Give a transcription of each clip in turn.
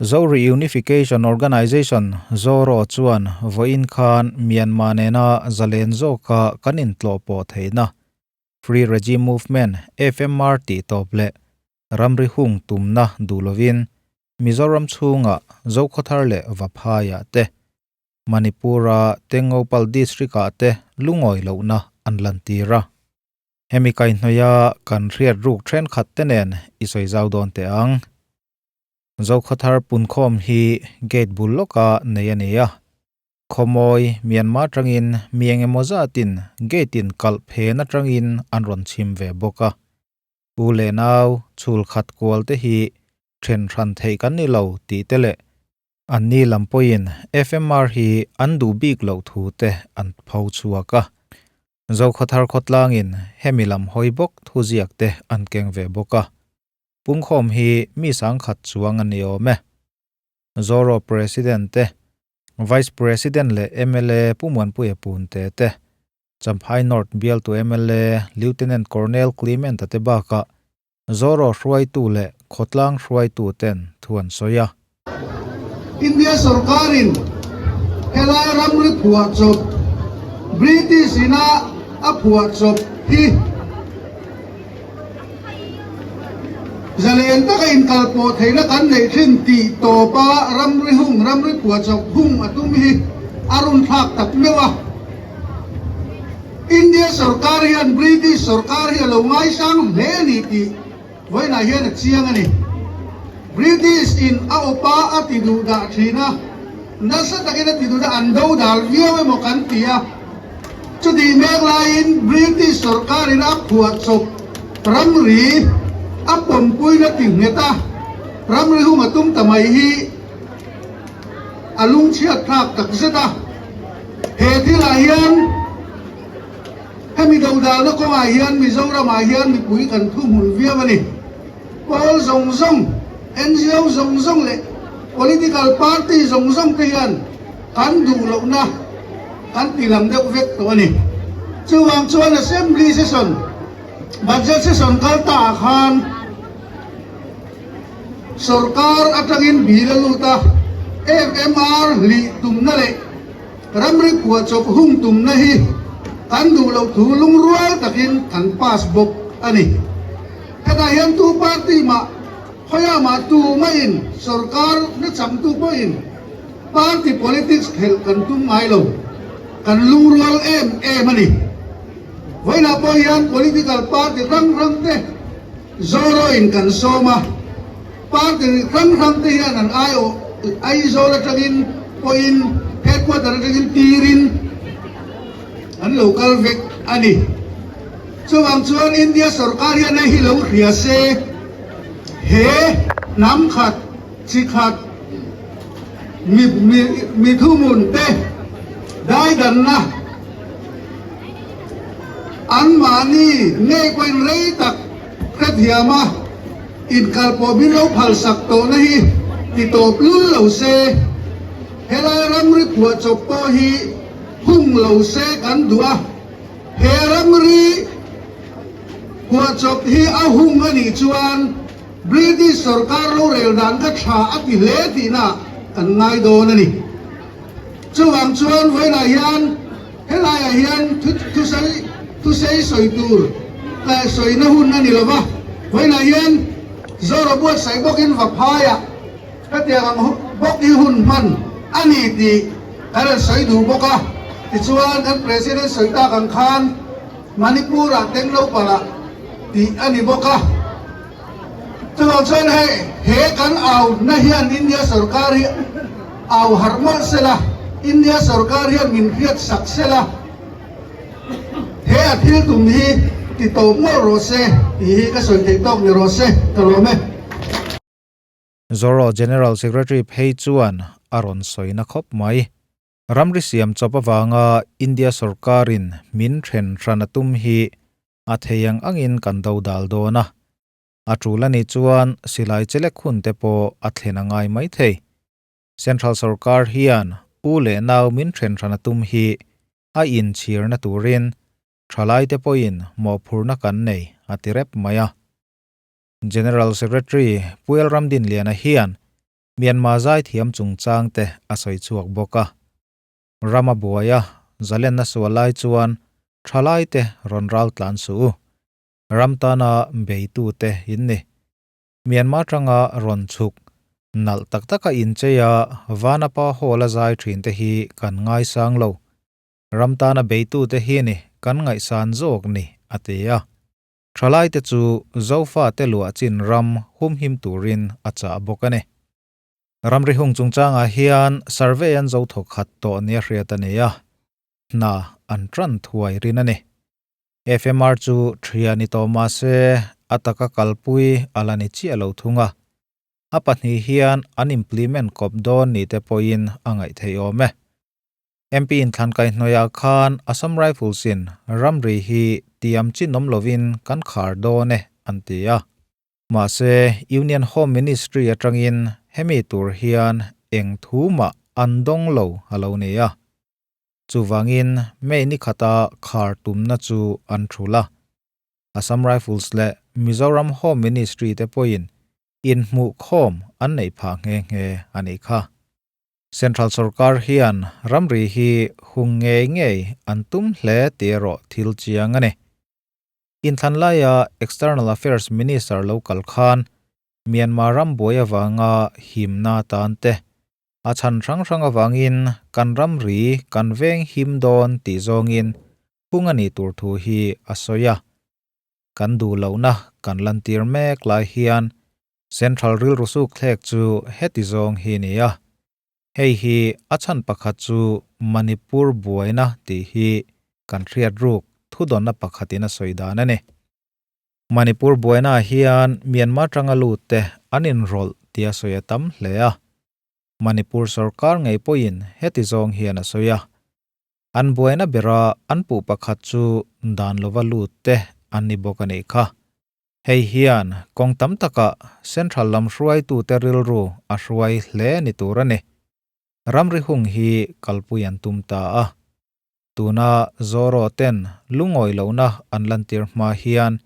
Zo Reunification Organization, ZORO, chuan vawiin khan Myanmar nena zalen zawka kan intlawhpawh theihna Free Regime Movement, FMR, tih tawp leh ramri hung tumna duh lovin Mizoram chhunga Zokhawthar leh Vaphaiah te, Manipur-a Tengopal District-ah te lungawi lohna an lantir a. Hemi kaihhnawih-a kan hriat ruk thenkhat te nen i sawi zau dawn teh ang. Zokhawthar punkhawm hi gate bul lawka nei a ni a. Khawmawi Myanmar atangin mi eng emaw zatin gate in kalh phen atangin an rawn chhim ve bawk a. U leh nau chhul khat kual te hi then hran theih kan ni lo tih te leh anni lam pawhin FMR hi an duh bik loh thu te an pho chhuak a. Zokhawthar khawtlangin hemi lam hawi bawk thuziak te an keng ve bawk a. Pungkhawm hi mi sangkhat chuang a ni awm e. Zoro President te, Vice President leh mla Pu Muanpuia Punte te, Champhai North bialtu mla Lieutenant Colonel Clement-a te bakah Zoro hruaitu leh khawtlang hruaitu ten thu an sawi a. India sorkarin helai ramri phuahchawp British ina a phuahchawp hi Zalen taka inkalpawh theihna kan neih thin tih tawpa ramri hung, ramri phuahchawp hung a tum hi a runthlak tak meuh a. India sorkar hian British sorkar hi a lo ngaisang hle a ni tih vawiinah hian a chiang a ni. British in a awpa a ti duh dah thin a, nasa takin a ti duh dah, an do dal viau emaw kan ti a. Chutih mek laiin British sorkarin a phuahchawp ramri a pawmpuina ti nghet a, ramri hung a tum ta mai hi a lungchhiat thlak tak zet a. He thilah hian hemi dodalna kawngah hian Mizoramah hian mipui kan thuhmun viau a ni. Pawl zawng zawng, NGO zawng zawng leh political party zawng zawng te hian kan duh lohna kan ti lang deuh vek tawh a ni. Chuvang chuan Assembly session, Budget session kal ta ah khan sorkar atangin bill a lut a, FMR hlih tumna leh ramri phuahchawp hung tumna hi kan duh loh thu lungrual takin kan pass bawk a ni. Hetah hian tu party mah, khawiah mah tu mahin sorkar na changtu pawhin party politics khelh kan tum ngai lo, kan lungrual em em a ni. Vawiinah pawh hian political party hrang hrang te Zoroin kan sawm a, party hrang hrang te hian an aiawh Aizawl atangin pawhin headquarter atangin tirin an lo kal vek a ni. Chuvang chuan India sorkar hian hei hi lo hria se, he hnam khat, chi khat, mi mi mi thuhmun te daidanna anmahni ngei pawhin rei tak hrethiam a, inkalpawh min lo phalsak tawhna hi ti tawp lul lo se, helai ramri phuahchawp pawh hi hung lo se kan duh a. He ramri phuahchawp hi a hung a nih chuan British sorkar rorel dan kha tha a ti hle tihna kan ngai dawn a ni. Chuvang chuan vawiinah hian helaiah hian thusei thusei sawi tur leh sawina hun a ni lo va, vawiinah hian Zoro buatsaih bawkin Vaphaiah Hetiang ang bawk hi hun hman a ni tih kan rawn sawi duh bawk a. Tichuan, kan President sawi tak ang khan Manipur-ah Tenglopalah tih a ni bawk a. Chuvang chuan hei he kan auhna hian India sorkar hi au harh mawlh sela, India sorkar hian min hriat sak sela, he a thil tum hi ti tawp mawlh rawh se tih hi ka sawi theih tawk ni rawh se, ka lawm e. Zoro General Secretary phei chuan a rawn sawi na khawp mai. Ramri siam chawp avanga India sorkarin min then hran a tum hi a thei ang angin kan do dal dawn a. A tul a nih chuan silai chelek hun te pawh a thlen a ngai mai thei. Central sorkar hian u leh nau min then hran a tum hi a inchhirna turin thalaite pawhin mawhphurhna kan nei a ti rep mai a. General Secretary Pu Elramdinliana hian Myanmar zaithiam chungchang te a sawi chhuak bawk a. Rama buaia zalenna sual lai chuan thalai te rawn ral tlan suh u. Ram tana beitute in ni. Myanmar tanga rawn chhuk nalh tak taka inchei a Vanapa Hall a zai thin te hi kan ngaisang lo. Ram tana beitute hi ni kan ngaihsan zawk ni, a ti a. Thalaite chu Zofate luah chin ram humhim turin a chah bawk a ni. Ramri hung chungchangah hian survey an zo thawk khat tawh nia hriat a ni a, hna an tan thuai rin a ni. FMR chu thian ni tawh mah se a taka kalpui a la ni chiah lo thung a, a pahnih hian an implement kawp dawn ni te pawhin a ngaih theih awm e. MP inthlankai hnuaiah khan Assam Rifles in ramri hi tiam chin awm lovin kan khar dawn e an ti a. Mahse, Union Home Ministry atangin hemi tur hian eng thu mah an dawng lo a lo ni a. Chuvangin May ni khata khar tumna chu an thul a. Assam Rifles leh Mizoram Home Ministry te pawhin inhmuhkhawm an neih phah nghe nghe a nih kha. Central sorkar hian ramri hi hung ngei ngei an tum hle tih erawh thil chiang a ni. Inthlan laia External Affairs Minister lo kal khan Myanmar ram buai avanga himna tan te, a chhan hrang hrang avangin kan ramri kan veng him dawn tih zawngin hung a nih tur thu hi a sawi a. Kan duh lohna kan lantir mek lai hian Central rilru suk thlek chu heti zawng hi ni a, hei hi a chhan pakhat chu Manipur buaina tih hi kan hriat ruk thudawnna pakhatin a sawi dan a ni. Manipur buainaah hian Myanmar tanga lut te an inrawlh tia sawi a tam hle a, Manipur sorkar ngei pawhin heti zawng hian a sawi a, an buaina bera an puh pakhat chu dan lova lut te an ni bawk a nih kha. Hei hian kawng tam takah Central lam hruaitute rilru a hruai hle ni tur a ni. Ramri hung hi kalpui an tum ta a. Tuna Zoro ten lungawi lohna an lantir hma hian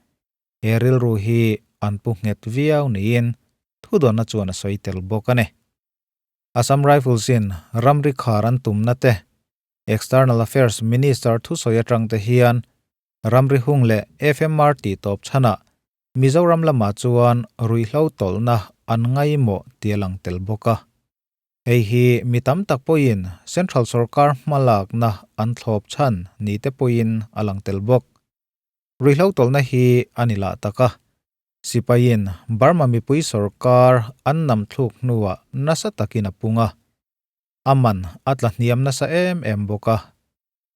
he rilru hi an pu nghet viau niin thudawnna chuan a sawi tel bawk a ni. Assam Rifles in ramri khar an tumna te, External Affairs Minister thusawi atang te hian Ramri hung leh FMR tih tawp chhanah Mizoram lamah chuan ruihhlo tawlhna an ngaimawh tih a lang tel bawk a. Hei hi mi tam tak pawhin Central sorkar hmalakna an thlawp chhan ni te pawhin a lang tel bawk. Ruihhlo tawlhna hi a ni lah tak a. Sipaiin Burma mipui sorkar an nam thluk hnuah nasa takin a pung a. A man a tla hniam nasa em em bawk a.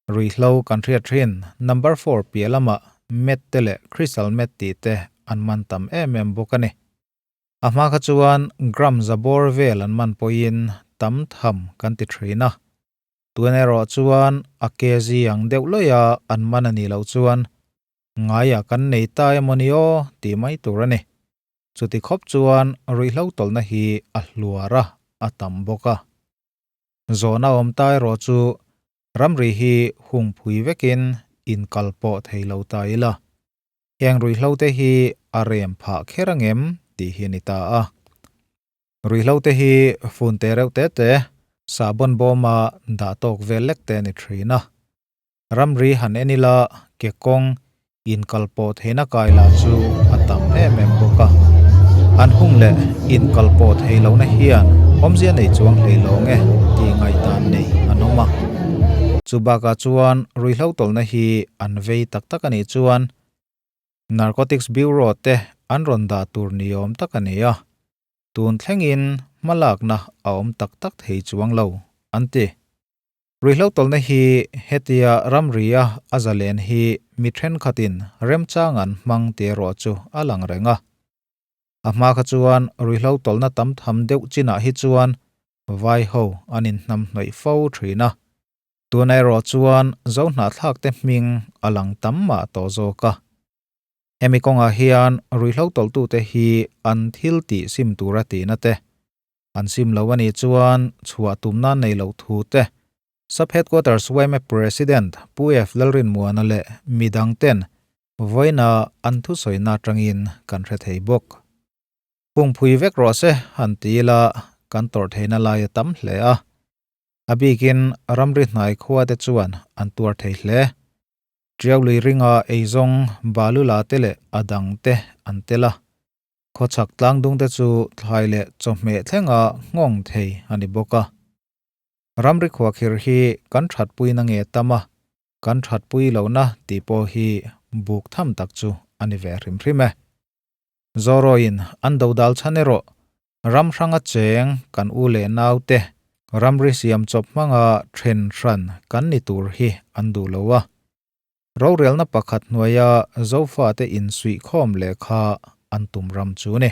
Ruihhlo kan hriat thin number four piah lamah met te leh crystal met tih te an man tam em em bawk a ni. A hma kha chuan gram za bawr vel an man pawhin tam tham kan ti thin a. Tun erawh chuan a kg ang deuh lawia an man a nih loh chuan ngaiah kan nei ta emaw ni aw tih mai tur a ni. Chuti khawp chuan ruihhlo tawlhna hi a hluar a, a tam bawk a. Zawhna awm ta erawh chu ramri hi hung phui vekin inkal pawh thei lo ta ila, heng ruihhlo te hi a rem phah kher angem tih hi a ni ta a. Ruihhlo te hi fun te reuh te te, sahbawn bawma dah tawk vel lek te a ni thin a. Ramri han en ila ke kawng inkal pawh theihna kai lah chu a tam em em bawk a. An hung leh inkal pawh thei lohna hian awmzia nei chuang hlei lo nge tih ngaihdan nei an awm a. Chu bakah chuan ruihhlo tawlhna hi an vei tak tak a nih chuan Narcotics Bureau te an rawn dah tur ni awm tak a ni a. Tun thlengin hmalakna a awm tak tak thei chuang lo an ti. Ruihhlo tawlhna hi hetia ramria a zalen hi mi thenkhatin remchang an hmang tih erawh chu a lang reng a. A hma kha chuan ruihhlo tawlhna tam tham deuh chinah hi chuan vai ho an inhnam hnawih fo thin a. Tuna erawh chuan Zohnahthlakte hming a lang tam mah tawh zawk a. Hemi kawngah hian ruihhlo tawlhtute hi an thil tih sim tura tihna te, An sim lo a nih chuan chhuah tumna nei loh thu te Sub Headquarters yma President Pu F Lalrinmuana leh midang ten vawiina an thusawina atangin kan hre thei bawk. Hungphui vek rawh se han ti ila kan tawrh theihna lai a tam hle a. A bikin ramri hnai khua te chuan an tuar thei hle. Tiau lui ringa eizawng balu la te leh a dang te an tel a. Khawchhak tlangdung te chu thlai leh chawhmeh thlenga nghawng thei a ni bawk a. Ramri khuakhir hi kan thatpuina nge tam a, kan thatpui lohna tih pawh hi buk tham tak chu a ni ve hrim hrim e. Zawrawiin an dodal chhan erawh ram hranga cheng kan u leh naute ramri siam chawp hmanga then hran kan ni tur hi an duh lo a. Rorelna pakhat hnuaia Zofate insuihkhawm leh kha an tum ram chu ni.